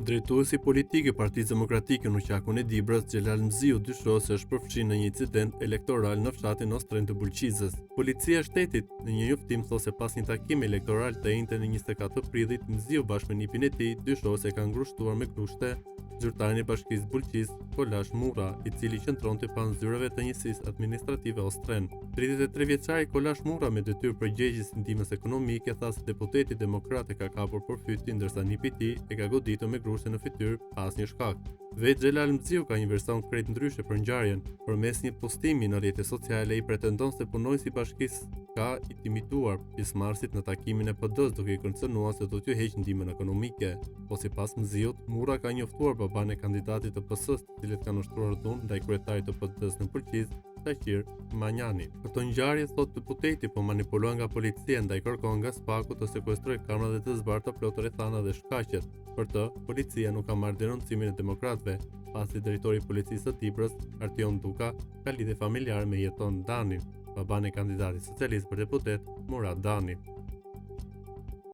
Drejtuesi politik i Partisë Demokratike në qarkun e Dibrës, Xhelal Mziu, dyshohet se është përfshirë në një incident elektoral në fshatin Ostren të Bulqizës. Policia e Shtetit në një njoftim thotë se pas një takimi elektoral të enjten e 24 prillit, Mziu bashkë me nipin e tij dyshohet se kanë grushtuar me grushte zyrtarin e Bashkisë Bulqizë, Kolash Murra, i cili qëndronte pranë zyrave të njësisë administrative Ostren. 33 vjeçari Kolash Murra me detyrë përgjegjës i ndihmës ekonomike tha se deputeti demokrat e ka kapur për fyti ndërsa nipi i tij e ka goditur me grushte në fytyrë pa asnjë shkak. Vetë Xhelal Mziu ka një version krejt ndryshe për ngjarjen. Përmes një postimi në rrjete sociale ai pretendon se punonjësi i bashkisë ka intimiduar pjesëmarrësit në takimin e PD-së duke i kërcënuar se do t'ju heqë ndihmën ekonomike. Po sipas Mziut, Murra ka njoftuar babanë e kandidatit të PS-së, të cilët kanë ushtruar dhunë ndaj kryetarit të PD-së në Bulqizë, Shaqir Manjani. Këto ngjarje thotë deputeti po manipulohen nga policia ndaj kërkon nga SPAK-u të sekuestrojë kamerat dhe të zbardhë të plotë rrethanat dhe shkaqet. Për të, policia nuk ka marrë denoncimin e demokratëve, pasi drejtori i policisë së Dibrës, Artion Duka, ka lidhje familjare me Jeton Danin, babanë e kandidatit socialist për deputet, Murat Dani.